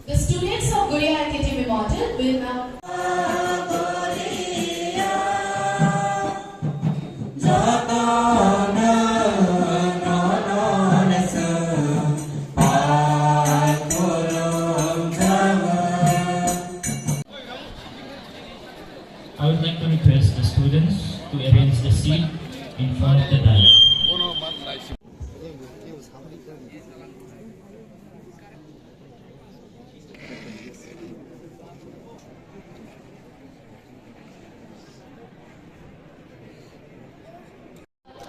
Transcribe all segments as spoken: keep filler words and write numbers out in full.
The students of Goria Academy Model will now I would like to request the students to arrange the seat in front of the dais.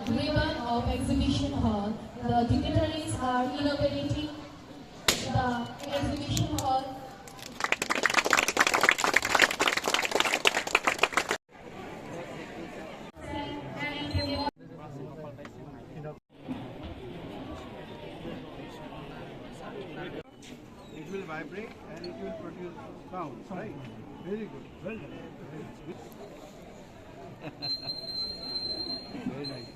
Ribbon of exhibition hall. The dignitaries are inaugurating the exhibition hall. It will vibrate and it will produce sound, right? Very good. Well done. Very nice.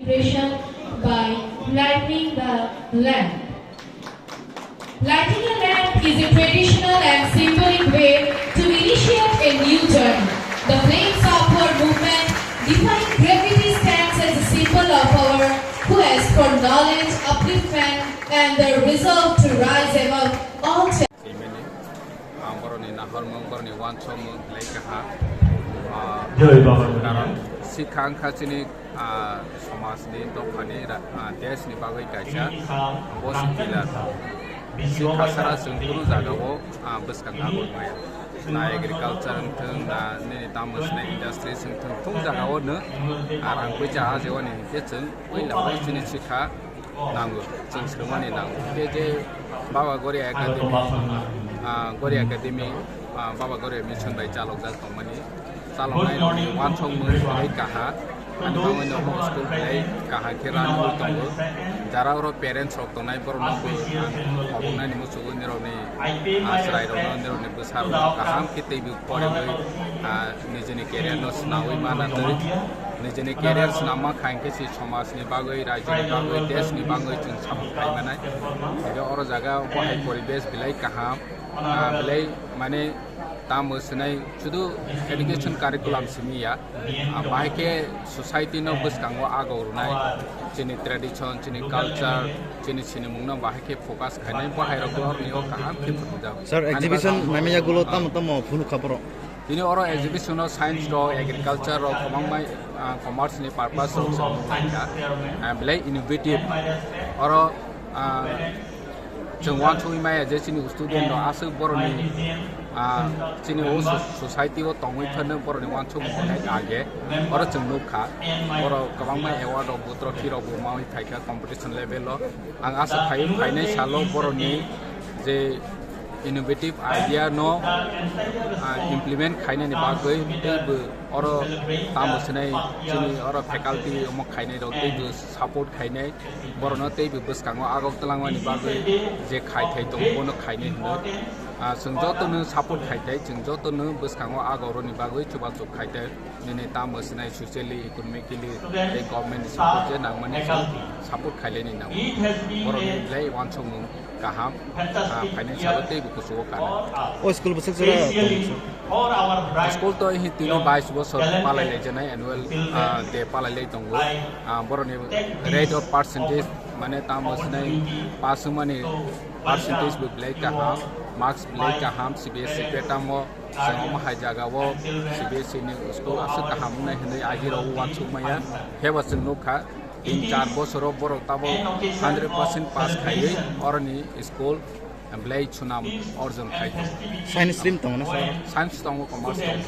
Celebration by lighting the lamp. Lighting a lamp is a traditional and symbolic way to initiate a new journey. The flames upward movement, defying gravity's stance as a symbol of our quest for knowledge, upliftment, and the resolve to rise above all challenges. Simini, ah, borokni nahormung, borokni uansukmung belai kaham. Ah, Jai Baba. Karon sikha wngkha chini, ah, somajni, dophani, ra-, ah, deshni bagwi kaisa bo sikila. Sikha sara chwng kunu jagao, ah, bwskang nangwi maya. Na agriculture wngthwng, na nini tamo swnai industries wngthwng, thung jagao no, ah, rang puisa ajeoni hinkhe chwng puila o chini sikha nango, chwng swrwngmani nango. Khe je Baba Goria Academy, ah, Goria Academy, ah, Baba Goria Mission bai chalokjak tongmani. Chaloknai rokni uansukmung belai kaha. Ani bagwi no school belai kaha khe rangwi tongo. Jara oro parents rok tongnai borok no bo ang khoboknani muchungo nirokni, ah, chwrai rokno, nirokni bwsa rokno kaham khe teibo poriwi, ah, nijini career no swnawi manatwi. Nijini career swnamma kha hinkhe si somajni bagwi, raijoni bagwi, deshni bagwi chwng samung khai manai. Hinkhe oro jaga bo hai poribesh belai kaham, ah, belai mane tamo swnai sudu education curriculum simi ya, ah, bahai khe society no bwskango agok rwnai, chini tradition, chini culture, chini sinimung no bahai khe focus khainai, bo hai rok bo oroni o kaham khe phunukjak. Sir, ani exhibition bagwi naimaya gulo ah, tamo tamo phunukha borok? Tini oro exhibition o science rok, agriculture rok, kwbangma, ah, commerce ni purpose rok se wngkha. Ah, belai innovative. Oro, ah, chwng uansugwi maya je chini student rok aswk borokni, ah, chini o so-, society o tongwi phano borokni uansukmung hwnwi age. Oro chwng nukha. Borok kwbangma award rok bo trophy rok bo mawi phaikha competition level o. Ang asa khaio phainai salo borokni je innovative idea no, ah, implement khainani bagwi teibo oro tamo swnai chini oro faculty omo khainai rok teibo support khainai, borokno teibo bwskango agok twlangmani bagwi je khai thai tongo bono khainai hwnwi. Ah, chwng jotono support khai thai, chwng jotono bwskango agoroni bagwi chubachu khai thai. Nini tamo swnai socially, economically tei government ni support je nangmani chwng support khailani nango. Borokni belai uansukmung kaham, ah, financial o teibo kuchugo kanai. O school bwswk jora tong? School to hi tini bais bosor palai lai janai annual, ah, day palai lai tongo. Ah, borokni rate of percentage mane tamo swnai pass wngmani percentage bo belai kaham, marks belai kaham, C B S E pattern o. Chwng omo hai jaga o C B S E ni school aswk kaham wngnai hwnwi agi rok uansuk maya. Phiyaba chwng nukha, tin char bosoro borok tabok hundred percent pass khaiwi oroni school belai sunam orjon khai tongo. Science stream tongo na sir? Science tongo, commerce tongo.